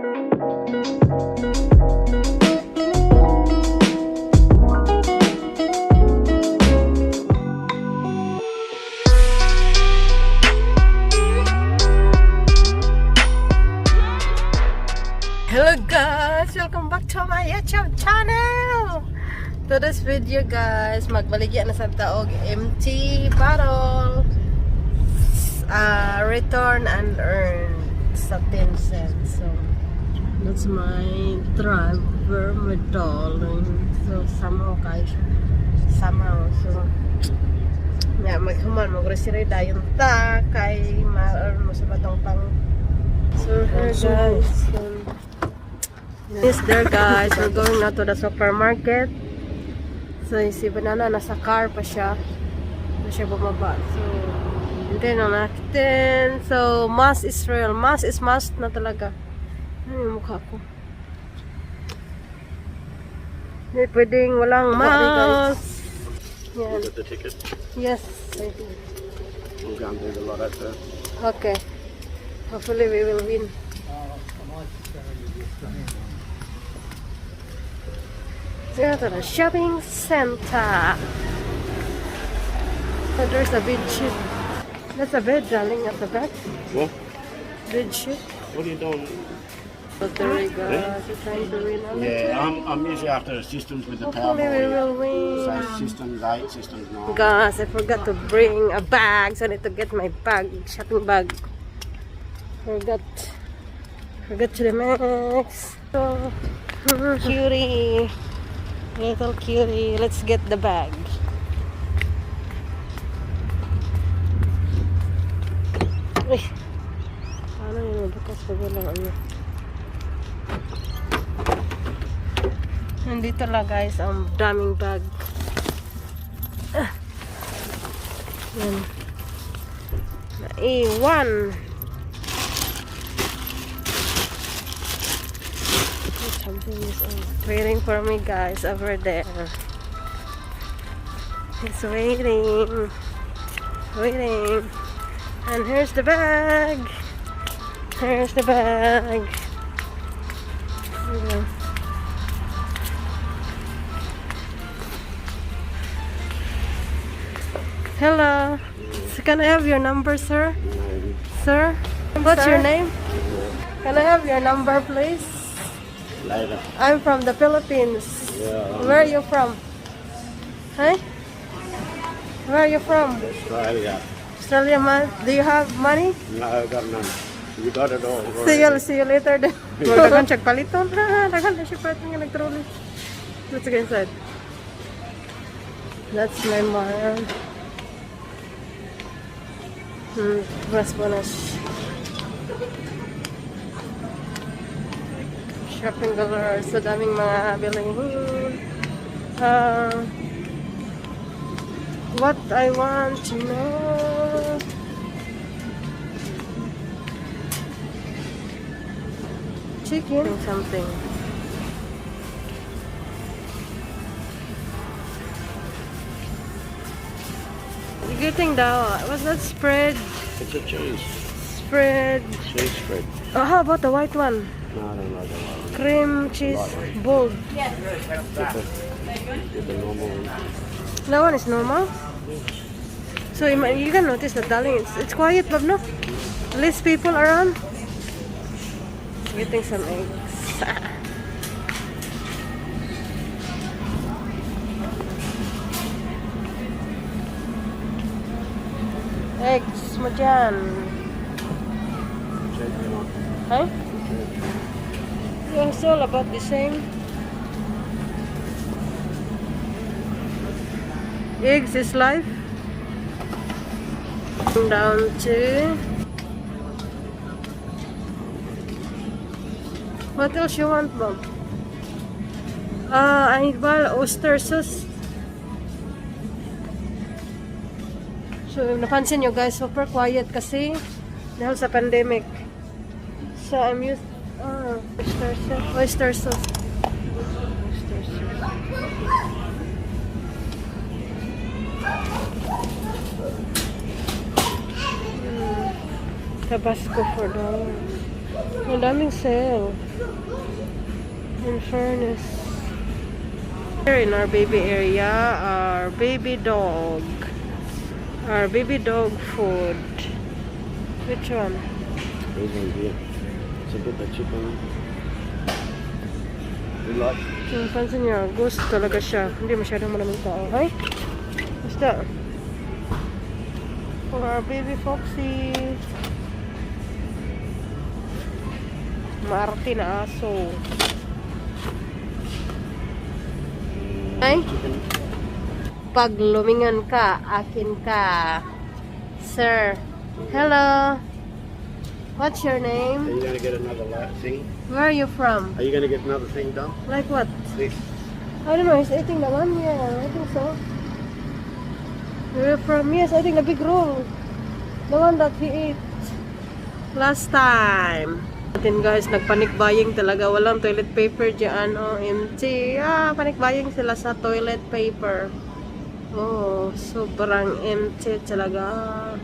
Hello guys! Welcome back to my YouTube channel! To this video guys, magbaligya na sa ta og empty bottle, return and earn sa 10 cents. So, that's my driver, my darling. So, somehow guys, somehow. So, nga maghuman, mag-grocery dayon ta kay ma-earn mo sa batong pang. So, here guys. Is there guys, we're going now to the supermarket. So si Banana nasa car pa siya. Na siya bumaba. So, hindi na natin. So, mask is real. Mask is must na talaga. Ano yung mukha ko? Hindi pwedeng walang mask. Yan. Got the ticket? Yes, I do. We'll go and do the lotto first. Okay. Hopefully we will win. Go to the shopping center. So there's a bed sheet. That's a bed, darling, at the back. What? Bed sheet. What are you doing? But there we go. We're trying to win a little. Yeah, I'm usually after the systems with the Hopefully we Powerball. will win. So systems 8, systems 9. Guys, I forgot to bring a bag, so I need to get my bag, shopping bag. Forgot. Forgot to the max. So, cutie. Little cutie. Let's get the bag. Uy. Paano yun mabukas pag walang ano? Nandito lang guys, ang daming bag. Ah. Yan. Naiwan. Something is waiting for me guys over there. He's waiting. Waiting. And here's the bag. Here's the bag. Yeah. Hello. So can I have your number, sir? Maybe. Sir? What's your name? Can I have your number, please? Later. I'm from the Philippines. Yeah. Where are you from? Huh? Where are you from? Australia. Australia, man. Do you have money? No, I've got none. You got it all. See you later then. Daghan siya paliton. Daghan na siya paliton nga nag-trolley. Let's go inside. That's my mom. Mas bonus. Shopping galore. Sa daming mga bilihin. What I want to know. Chicken. Something. You're getting the, what's that spread? It's a cheese. Spread. Cheese spread. Oh, how about the white one? No, I don't like that one. Cream cheese bold. Get the normal one. That one is normal. So you can notice that, darling, it's quiet, but no less people around. Getting some eggs. Eggs mo dyan. Cheese you want. Huh? It's all about the same. Eggs is life. Down to, what else you want, Bob? I buy oyster sauce. So, napansin nyo guys, super quiet kasi dahil sa pandemic. So, I'm used, oyster sauce. Oyster sauce. Oyster sauce. Tabasco $4. Ang daming sale. In fairness. Here in our baby area, our baby dog. Our baby dog food. Which one? These ones here. It's a bit the chicken. We like. Yung pansin niya, ghost talaga siya. Hindi masyadong maraming tao. Hay? Basta. For our baby Foxy. Maarte na aso. Ay? Chicken. Pag lumingon ka, akin ka. Sir. Hello. What's your Are name? you going to get another light thing? Where are you from? Are you going to get another thing done? Like what? This. I don't know, he's eating the one? Yeah, I think so. Where from? Yes, I think the big roll. The one that he ate last time. Natin guys, nagpanic buying talaga. Walang toilet paper dyan. OMG. Ah, panic buying sila sa toilet paper. Oh, sobrang empty talaga.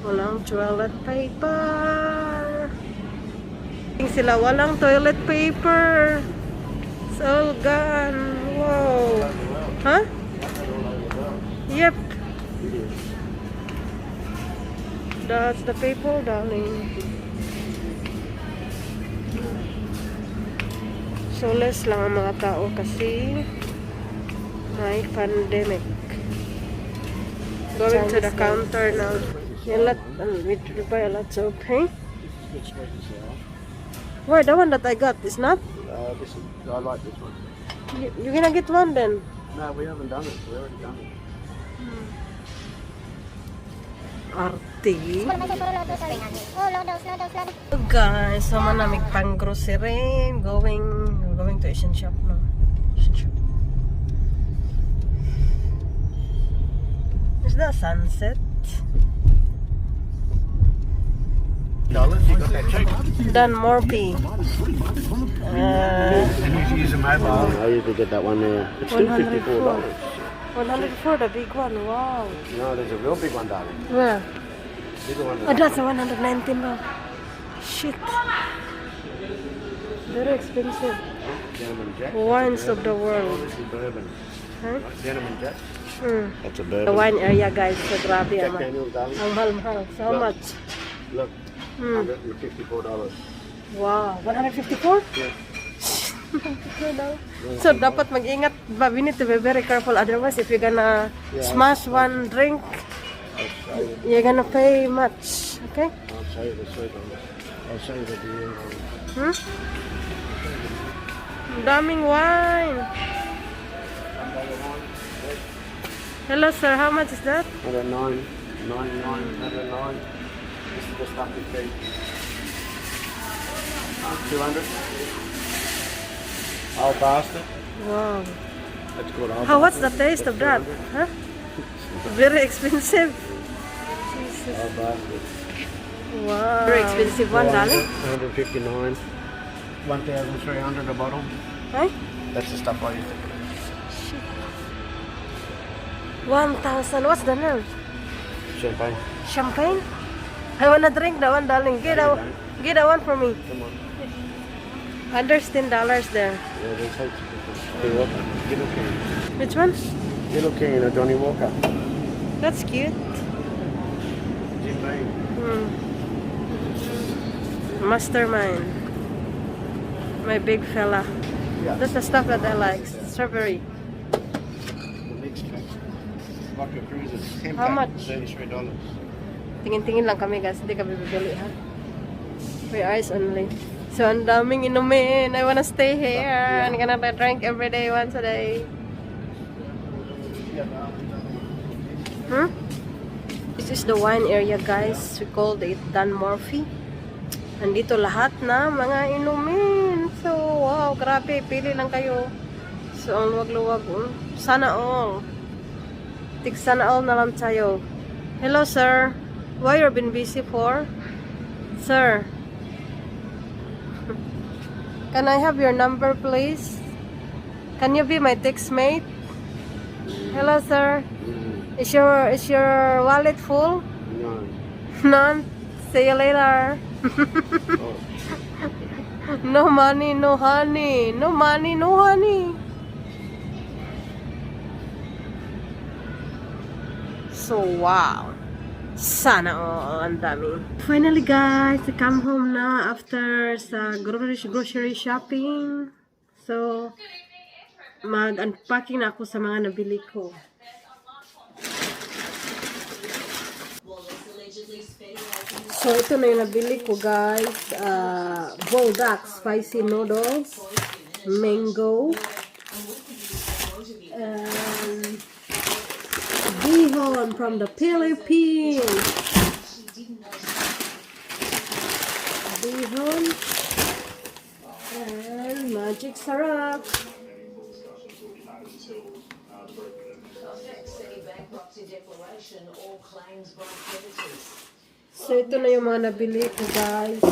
Walang toilet paper. Sila walang toilet paper. It's all gone. Wow. Huh? Yep. That's the paper, darling. So less lang ang mga tao kasi may pandemic. Going to the counter now. A lot, we buy a lot of, hey? Good sweet and sour. Why, the one that I got is not? This is, I like this one. You gonna get one then? No, we haven't done it. We already done it. Arte. Guys, so manamig pang grocery. Going to Asian shop no. Asian shop. Is that sunset? Dollars, you got that cheap. Dan Murphy. And you use a mobile. I usually get that one there. It's still $54. 104, the big one. Wow. No, there's a real big one, darling. Where? Bigger one. Oh, that's a 119 now. Shit. Very expensive. Denim and Jack. Wines of the world. This is bourbon. Huh? Denim and Jack. That's a The bourbon. wine area, guys. So grabe Jack ang Daniels, darling. Ang mahal-mahal. So how Look. much? Look, $154. Wow. 154? Yeah. So dapat mag-ingat ba? We need to be very careful. Otherwise, if you're gonna smash one drink, I'll show you. you're gonna pay much. Okay? I'll show you the sweet ones. I'll show you the beer ones. Ang daming wine. Hello, sir. How much is that? 109, 99, 109. This is the stuff we keep. 200. Old Bastard. Wow. That's called Old How, what's the Bastard. taste of that? That's Huh? Very expensive. Jesus. 200. Old Bastard. Wow. Very expensive one, darling. 159. 1,300 a bottle. Right? That's the stuff I used to 1,000. What's the name? Champagne. Champagne? I wanna drink that one, darling. Get that one for me. Come on. And there's $10 there. Yeah, there's heaps of different. Johnnie Walker. Little King. Which one? Little King and a Johnnie Walker. That's cute. Jim Beam. Mastermind. My big fella. Yeah. That's the stuff that I like. Strawberry. The mixed pack. Vodka Cruisers. 10 How pack, much? $33. Tingin-tingin lang kami, guys. Hindi kami bibili ha. For eyes only. So, ang daming inumin. I wanna stay here. I'm gonna drink every day, once a day. This is the wine area, guys. We called it Dan Murphy. Nandito lahat na mga inumin. So, wow, grabe. Pili lang kayo. So, ang luwag-luwag. Oh. Sana all. Tig sana all na lang tayo. Hello, sir. Why you been busy for? Sir. Can I have your number, please? Can you be my text mate? Hello, sir. Is your wallet full? No. None. See you later. Oh. No money, no honey. No money, no honey. So, wow. Sana all ang dami. Finally, guys, I come home na after sa grocery shopping. So, mag-unpacking na ako sa mga nabili ko. So, ito na yung nabili ko, guys. Buldak spicy noodles, mango, and bihon from the Philippines. Bihon and magic sarap. Affects any bankruptcy declaration or claims by creditors. So, ito na yung mga nabili ko, guys.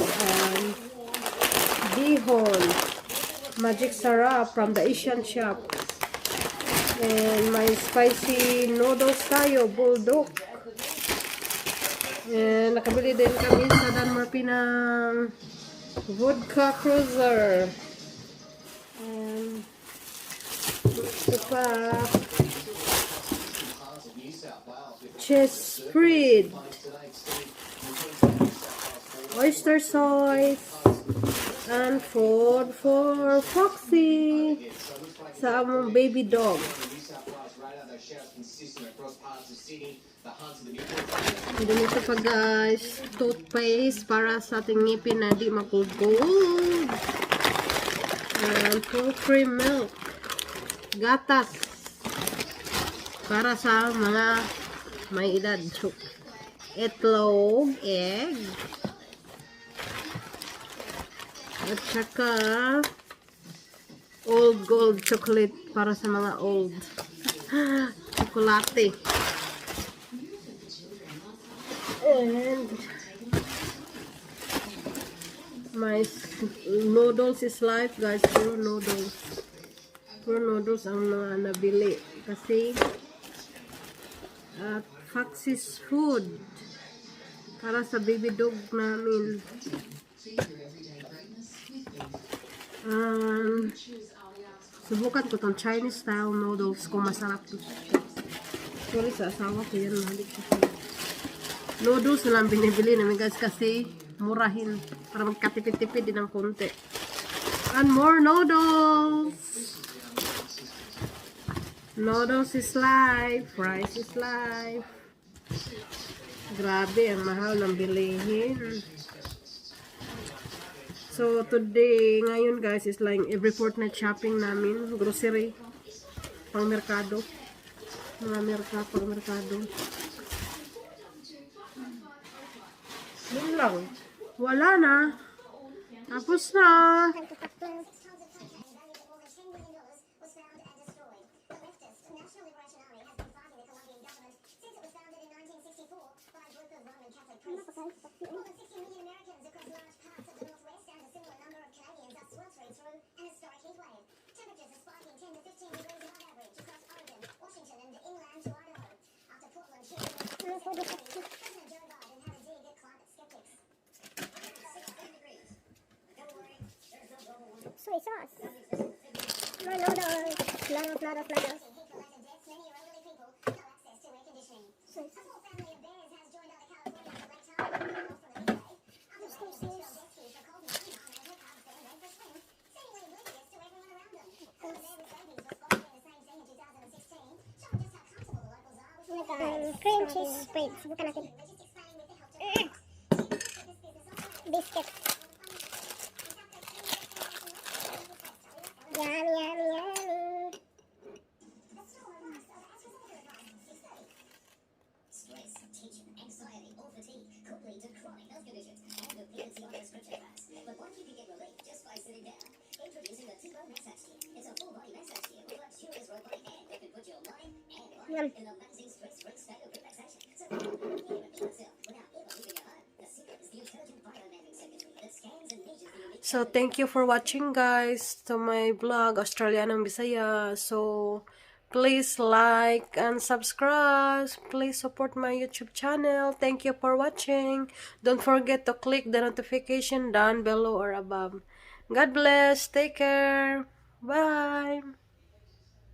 Bihon. Magic sarap from the Asian shop. And may spicy noodles tayo, Buldak. And nakabili din kami sa Dan Murphy ng vodka cruiser. And ito pa, cheese spread, oyster sauce, and food for Foxy sa among baby dog. And then ito pa, guys, toothpaste para sa ating ngipin na di makulgold. And full cream milk. Gatas. Para sa mga may edad. Itlog, egg. At saka Old Gold chocolate para sa mga old. Chocolate. And my noodles is life, guys. Puro noodles. Puro noodles ang mga nabili. Kasi at Foxy's food para sa baby dog namin. Subukan ko tong Chinese style noodles kung masarap to. Sorry sa asawa ko yan. Mahilig siya. Noodles na lang binibili namin, guys, kasi murahin para magkatipid-tipid din ng konti. And more noodles! Noodles is life. Rice is life. Grabe, ang mahal ng bilihin. So, today, ngayon, guys, is like every fortnight shopping namin. Grocery. Pang merkado. Mga merka, pang merkado. Yun lang. Wala na. Tapos na. Was found and destroyed. The leftist National Liberation Army has been fighting the Colombian government since it was founded in 1964 by a group of Roman Catholic priests. More than 60 million Americans across large parts of the Northwest and a similar number of Canadians are sweltering through an historic heatwave. Temperatures are spiking 10 to 15 degrees above average across Oregon, Washington, and inland to Idaho. After Portland hit President Joe Biden had a dig at climate skeptics. 16 degrees. Don't worry, there's no global warming. Soy sauce. More noodles. Noodles, noodles, noodles. Heat-related deaths, many are elderly people, no access to air conditioning. Soy A small family of bears has joined other Californians at Lake Tahoe off from the heat wave. After Snooze, breaking snooze. a rescue for cold 99 and her cubs then went for a swim, seemingly oblivious to everyone around them. A bear with rabies was spotted in the same scene in 2016, showing just how comfortable the locals are with Nag cream cheese spread. Subukan natin. logistics planning with the help of Biscuit. Yummy, yummy, yummy. Stress, tension, anxiety, or fatigue could lead to chronic health conditions and dependency on prescription drugs. But what if you could get relief just by sitting down? Introducing the Tibo Massage Chair. It's a full-body massage chair with luxurious robotic hand that can put your mind and body Yum. in an amazing stress-free state of relaxation. So you can be yourself without ever leaving your home. The secret is the intelligent biomapping circuitry that scans and measures the unique So, thank you for watching, guys, to my vlog, Australianang Bisaya. So, Please like and subscribe. Please support my YouTube channel. Thank you for watching. Don't forget to click the notification down below or above. God bless. Take care. Bye.